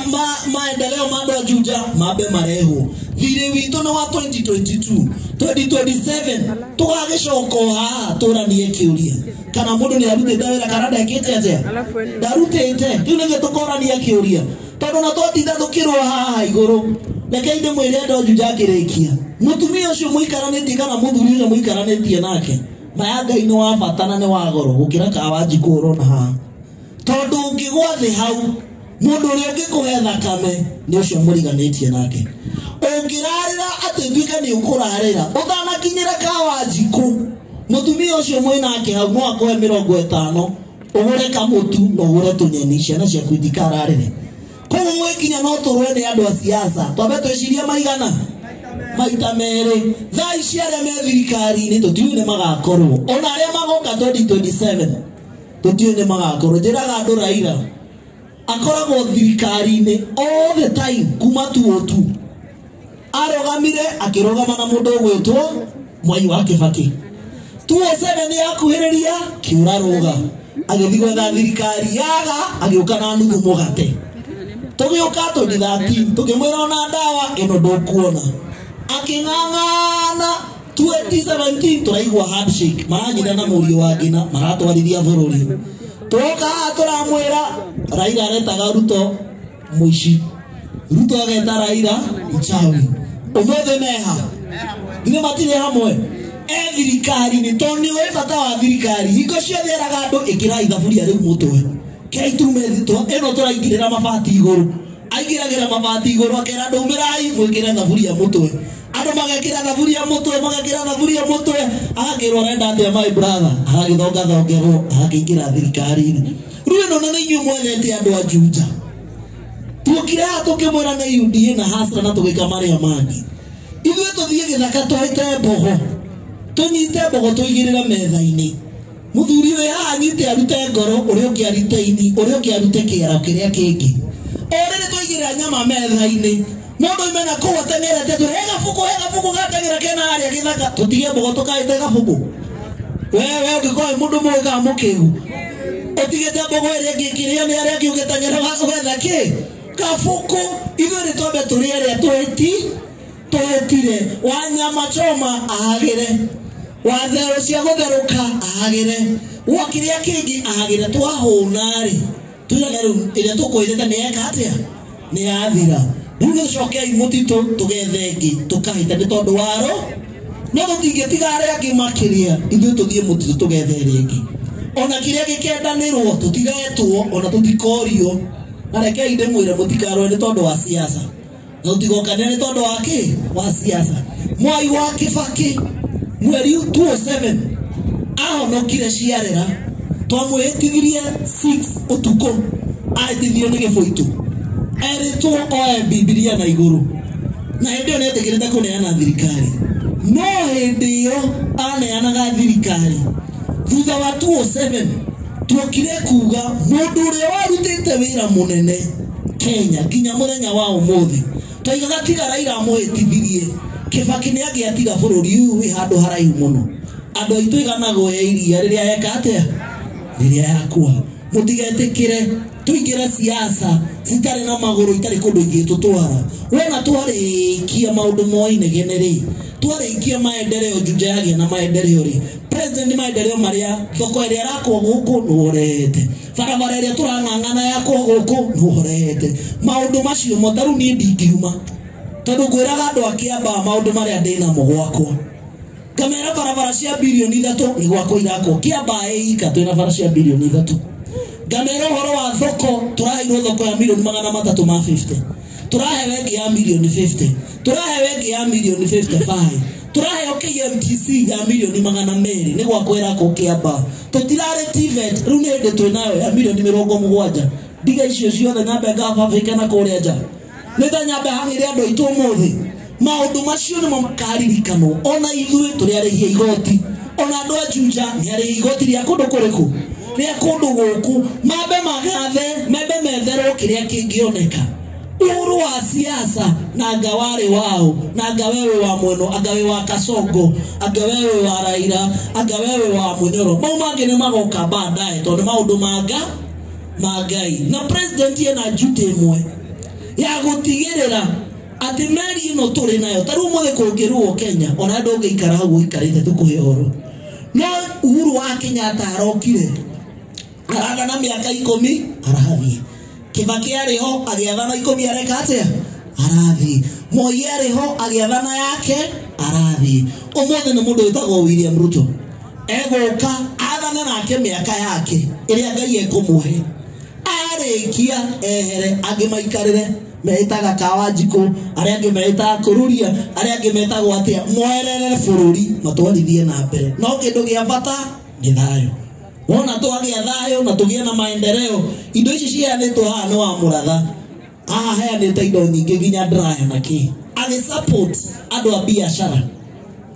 maendeleo ma andũ a Juja mambe marehwo. Thirĩ witũ nĩ wa 2022, 2027 tũgagĩcoka o haha tũranie kĩũria kana mũndũ nĩ arutĩte wĩra kana ndekĩte atĩa? Ndarutĩte. Kĩu nĩkĩo tũkorania kĩũria tondũ na twatinda tũkĩrũa haha igũrũ. Reke ndĩmwĩre andũ a Juja ngĩrĩkia, mũtumia ũcio mũikaranĩtie kana mũthuri ũcio mũikaranĩtie nake, maya Ngai nĩ wa bata na nĩ wa goro gũkĩra Kawanjikũ ũrona haha. Tondũ ũngĩgwa thĩ hau, mũndũ ũrĩa ũngĩkũhe thakame nĩ ũcio mũriganĩtie nake. Ũngĩrarĩra atĩ nduĩke nĩ ũkũrarĩra ũtanakinyĩra Kawanjikũ, mũtumia ũcio mwĩ nake hau no akũhe 50 ũgũre kamũtu na ũgũre tũnyeni, ciana ciaku itikararĩre. Koguo gwĩkinya no tũrũe nĩ andũ a siasa, twambe twĩcirie maigana maita merĩ. Thaa ici arĩa me thirikari-inĩ tũtiũĩ nĩ magakorwo, ona arĩa magoka 2027 tũtiũĩ nĩ magakorwo. Njĩraga andũ Raila akoragwo thirikari-inĩ all the time kuma 2002. Arũgamire akĩrũgama na mũndũ ũgwĩtwo Mwai wa Kibaki. 2007 yakuhĩrĩria kĩũra rũga, agĩthiĩ gwetha thirikari yaga, agĩũka na nuthu mũgate. Tũgĩũka 2013 tũkĩmwĩra ona ndawa ĩno ndũkuona, akĩng'ang'ana. 2017 tũraigua handshake, maranyita na mũriũ wa Ngina maratwarithia bũrũri. Tũroka haha tũramwĩra Raila aretaga Ruto mũici, Ruto ageta Raila mchawi. Ũmũthĩ meha ithuĩ matirĩ hamwe e thirikari-inĩ, tondũ nĩ ũĩ bata wa thirikari. Hingo ciothe eraga andũ ĩkĩrai thaburia rĩu mũtwe, kei tume ĩno tũraingĩrĩra mabati igũrũ. Aingĩragĩra mabati igũrũ akera andũ umĩrai mwĩkĩre thaburia mũtwe. Andũ magekĩra thaburia mũtwe, magekĩra thaburia mũtwe, agakĩrwo arenda atĩa my brother, agagĩthongathongerwo agakĩingĩra thirikari-inĩ. Rĩu ĩno nĩ inyuĩ mwendete andũ a Juja. Tuokire haha tũkĩmwĩra nĩ UDA na hasra na tũgĩka marĩa mangĩ. Ithuĩ tũthiĩ gĩthaka tũhĩte mbogo, tũnyite mbogo tũigĩrĩre metha-inĩ, Muthuri we haha anyite arute ngoro uria ungi arute ini uria ungi arute kiara kiria kingi. O riri twaigirira nyama metha-ini mundu ime na kuu ateng'erete turi he gabuku gateng'era kena haria githaka tutige mbogo tukaite gabuku. Wewe ungikorwo mundu mũĩ kana mũkĩgu utigite mbogo ĩrĩa ĩngĩ ĩkĩrĩo nĩ arĩa angĩ ũgĩteng'era ũgetha kĩ gabuku. Ithuĩ nĩ twambe tũrĩe arĩa twĩtire wa nyama choma ahagĩre, wa therũ cia gũtherũka ahagĩre, wa kĩrĩa kĩngĩ ahagĩre. Twahũna rĩ tuge rĩu ĩrĩa tũkwĩrĩte nĩ yeka atĩa, nĩ yathira. Rĩu gĩcokei mũtitũ tũgethe ĩngĩ tũkahĩta nĩ tondũ waro no tũtingĩtiga arĩa angĩ makĩria, ithuĩ tũthiĩ mũtitũ tũgethe ĩrĩa ĩngĩ. Ona kĩrĩa gĩkendanĩrwo tũtigetwo ona tũtikorio. Na rekei ndĩmwĩre mũtikarũe nĩ tondũ wa siasa na tũtigokane nĩ tondũ wa kĩ wa siasa. Mwai wa Kibaki mweri 2007 ahonokire ciarera, twamwĩhĩtithirie 6 ũtukũ ahĩtithio nĩ gĩbũitũ, erĩtwo oe Bibilia na igũrũ, na hĩndĩ ĩyo nĩetĩkĩrĩte kũneana thirikari. No hĩndĩ ĩyo aneanaga thirikari thutha wa 2007 tuokire kuga mũndũ ũrĩa warutĩte wĩra mũnene Kenya nginya mũthenya wa ũmũthĩ twaigaga tiga Raila amũhĩtithirie Kibaki nĩ angĩatiga bũrũri ũyũ wĩ handũ haraihu mũno. Andũ aitũ iganagwo ya iria rĩrĩa yeka atĩa, rĩrĩa yakua. Mũtigetĩkĩre tũingĩre siasa citarĩ na magũrũ itarĩ kũndũ ingĩtũtwara. Wona twarĩkia maũndũ ma inegene rĩ, twarĩkia maendeleo, Juja yagĩa na maendeleo rĩ, president maendeleo marĩa thoko ĩrĩa ĩrakwo gũkũ nĩũhorete, barabara ĩrĩa tũrang'ang'ana yakwo gũkũ nĩũhorete. Maũndũ macio mo ta rĩu niĩ ndingiuma tondũ ngwĩraga andũ a Kĩambaa maũndũ marĩa ndĩnamo gwakwa. Ngamera barabara cia bilioni 3 nĩ gwakwa irakwo. Kĩambaa ĩika twĩna bara cia bilioni 3. Ngamera ũhoro wa thoko, tũraheirwo thoko ya milioni 350, tũrahewe ĩngĩ ya milioni 50, tũrahewe ĩngĩ ya milioni 55, tũraheo KMTC ya milioni 200 nĩ gwakwa ĩrakwo Kĩambaa. Tũtirarĩ TVET rĩu nĩ hĩndĩ twĩnayo ya milioni 70. Ndiga icio ciothe nyambe ngababĩke na kũrĩa nja nĩ ta nyambe hang'ĩre andũ aitũ ũmũthĩ. Maũndũ macio nĩmo makaririkanwo. Ona ithuĩ tũrĩ arĩhi a igoti, ona andũ a Juja nĩ arĩhi igoti rĩa kũndũ kũrĩkũ, rĩa kũndũ gũkũ. Mambe magathe, membe metherwo kĩrĩa kĩngĩoneka. Uhuru wa siasa na anga warĩ wao, na anga wewe wa Mweno, anga we wa Kasongo, anga wewe wa Raila, anga wewe wa Munyoro, mau mangĩ nĩ magoka baadaye tondũ maũndũ manga ma Ngai. Na president ena duty ĩmwe ya gũtigĩrĩra atĩ meri ĩno tũrĩ nayo. Ta rĩu ũmũthĩ kũngĩrũo Kenya ona ndũngĩikara hau ũikarĩte tũkũhe ũhoro. No Uhuru wa Kenyatta arokire arathana mĩaka 10 arathiĩ. Kibaki arĩ ho agĩathana 10 areka atĩa, arathiĩ. Moi arĩ ho agĩathana yake arathiĩ. Ũmũthĩ nĩ mũndũ wĩtagwo William Ruto egũka athane nake mĩaka yake ĩrĩa Ngai ekũmũhe, arĩkia ehere angĩ maikarĩre meĩtaga Kawanjikũ, arĩa angĩ meĩtaga Kũruria, arĩa angĩ metagwo atĩa, moerere bũrũri matwarithie na mbere. No kĩndũ gĩa bata nĩ thayũ. Wona twagĩa thayũ na tũgĩe na maendeleo, indo ici ciheanĩtwo haha nĩ wa Mũratha. Haha heanĩte indo nyingĩ nginya dryer na kĩ, agĩ support andũ a biacara.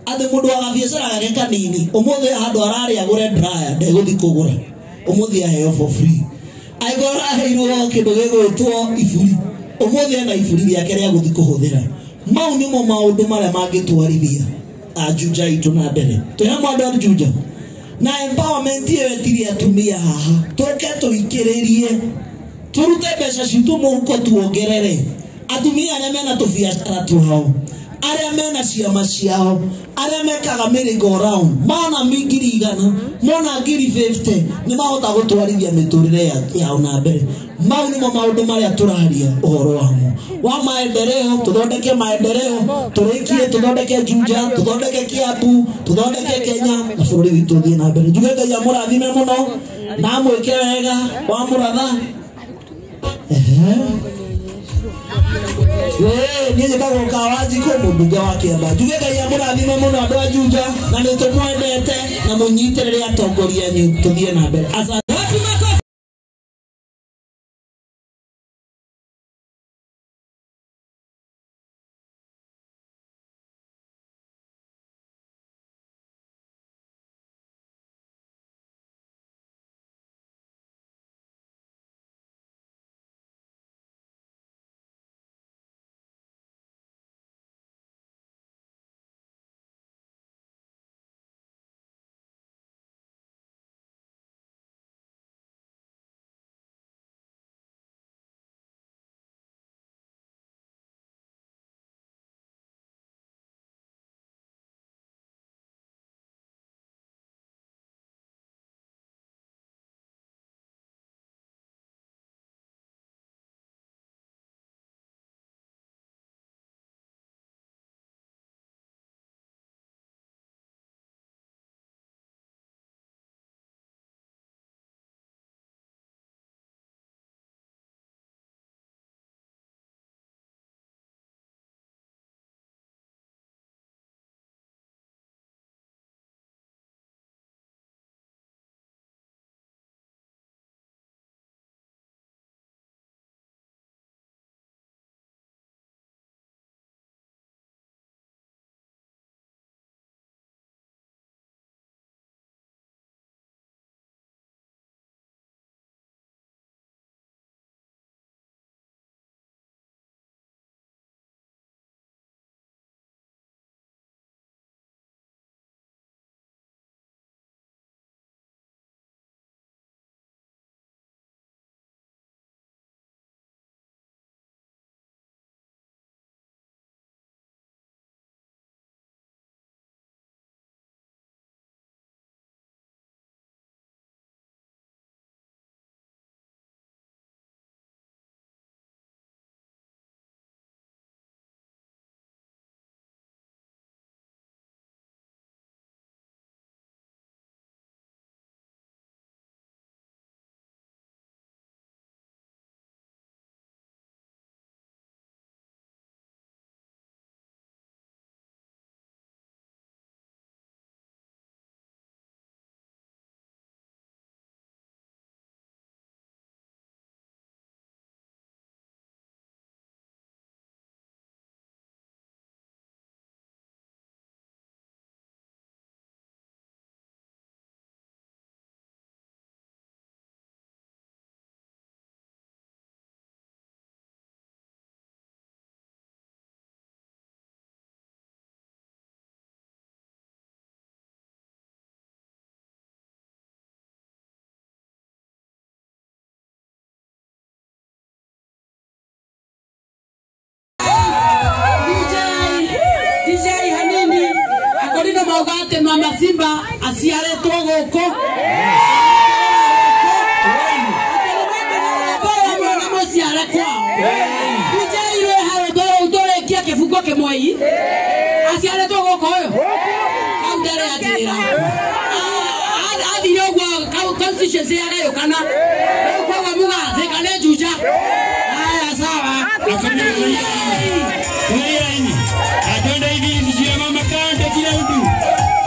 Atĩ mũndũ wa gabiacara gake kanini ũmũthĩ handũ ararĩa agũre dryer ndegũthiĩ kũgũra, ũmũthĩ aheo for free. Angĩkorwo araheirwo kĩndũ gĩgwĩtwo iburi, ũmũthĩ ena iburi rĩake rĩa gũthiĩ kũhũthĩra. Mau nĩmo maũndũ marĩa mangĩtwarithia a Juja itũ na mbere. Twĩ hamwe andũ a Juja na empowerment ĩyo ĩtirie atumia haha, tũke tũikĩrĩrie tũrute mbeca citũ mũhuko tuongerere atumia arĩa mena tũbiacara twao, arĩa mena ciama ciao, arĩa mekaga merry-go round, mona 100,000, mona 50,000 nĩ mahota gũtwarithia mĩtũrĩre yao na mbere. Mau nĩmo maũndũ marĩa tũraria ũhoro wamo wa maendeleo. Tũthondeke maendeleo, tũrĩkie, tũthondeke Juja, tũthondeke Kiambu, tũthondeke Kenya na bũrũri witũ ũthiĩ na mbere. Njuge Ngai amũrathime mũno na amwĩke wega wa Mũratha. Niĩ njĩtagwo Kawanjikũ, mũmbunge wa Kĩambaa. Njuge Ngai amũrathime mũno andũ a Juja, na nĩ tũmwendete na mũnyitĩrĩre atongoria anyu tũthiĩ na mbere. Asante. Murauga ati Mama Simba aciaritwo guku. Mwana muciare kwao. Njeirwe harũmbe rũu tũrĩkie kĩbungo kĩmwe ii. Aciarĩtwo gũkũ ũyũ. Kau ndarĩ anjĩra. Athire ũguo constituency yagayũkana. Rĩu koguo mũgathĩka nĩ Juja. Haya sawa. Atwende hivi nijia mama kando kila mtu.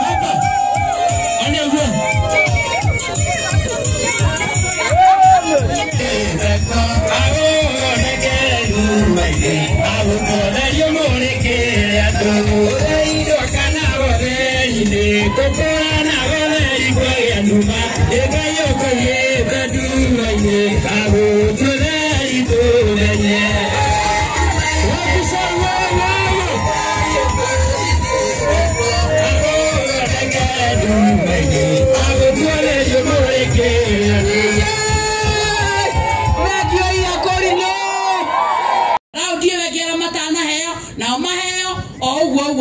Hapa. Ane uwe.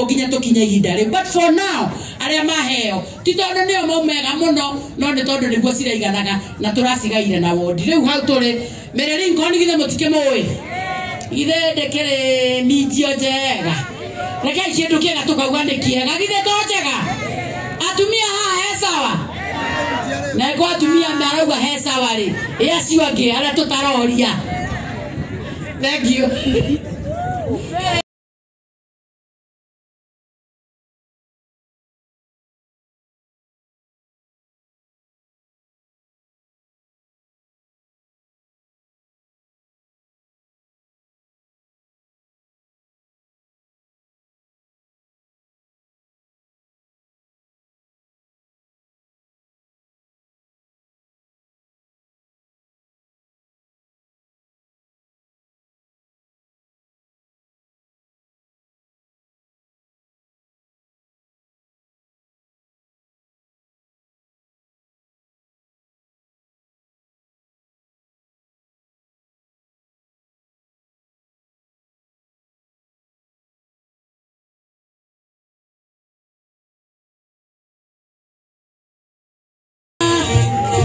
Nginya tukinye ihinda rĩu, but for now arĩa maheo ti tondũ nĩo maumega mũno, no nĩ tondũ nĩguo ciraiganaga na tũracigaire na wondi. Rĩu hau tũrĩ Mary Lincoln, githĩ mũtikĩmũĩ? Githĩ ndĩkĩrĩ minjio njega? Rekei kĩndũ kĩega tũkauga nĩ kĩega, githĩ to njega? Atumia haha he sawa? Na ĩko atumia marauga he sawa rĩ, ĩ acio angĩ arĩa tũtaroria. Thank you.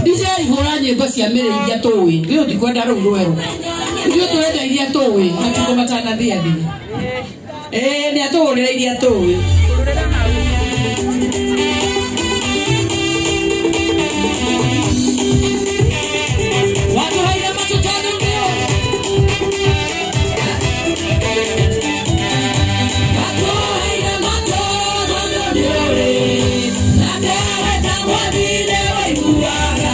DJ hũra nyĩmbo cia mĩrĩ iria tũĩ, ithuĩ tũtikwenda rũu rwerũ, ithuĩ tũrenda iria tũĩ matukũ matanathiathia. Ĩĩ nĩ atũhũrĩre iria tũĩ. Watũheire matũ tondũ nĩũĩ. Watũheire matũ tondũ nĩũĩ. Na ndereta mwathire waiguaga.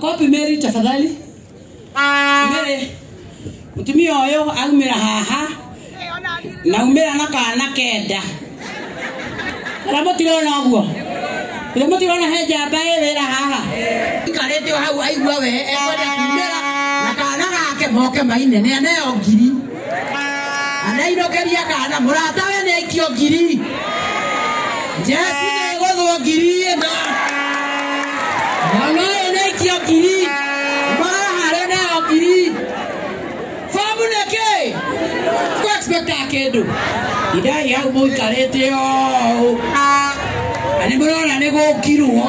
Akopi Mary tafadhali. Mary mutumia ũyũ aumĩra haha na aumĩra na kana kenda. Kana mũtirona ũguo? Ithe mũtirona he njamba ĩ wĩra haha. Ikarĩte o hau aigua we ekwenda kumĩra na kana gake moke maine nĩ aneo ngiri. Anainũkĩria kana mũrata we nĩ aikio ngiri. Jesi nĩ ĩgũthwo ngiri ĩna. Mwana ũyũ nĩ aikio ngiri. Mwana harĩa neo ngiri. Fomu nĩ kĩ? Kũ expecta kĩndũ. Idai hau mũikarĩte ũũ. Na nĩ mũrona nĩ gũkirwo.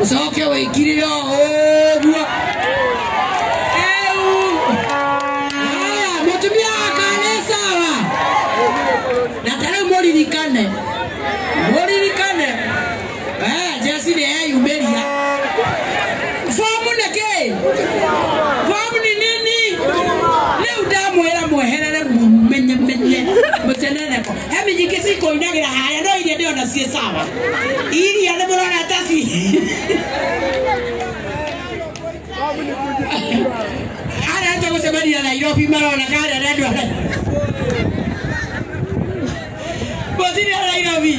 Ũcoke wĩikire ũguo. Eũ. Haya, mũtumia wakwa nĩ sawa. Na ta rĩu mũririkane. Mũririkane. Jesi nĩ eyumĩria. Fomu nĩ kĩ? Fomu nĩ nini? Rĩu ndamwĩra mweherere mũmenye menye mũceneneko. He nyingĩ cikũinagĩra harĩa no iria ndĩrona ciĩ sawa. Iria nĩ mũrona ta ci. Arĩa tũgũcemania Nairobi marona karĩa nĩ andũ arĩa. Mũtirĩ a Nairobi.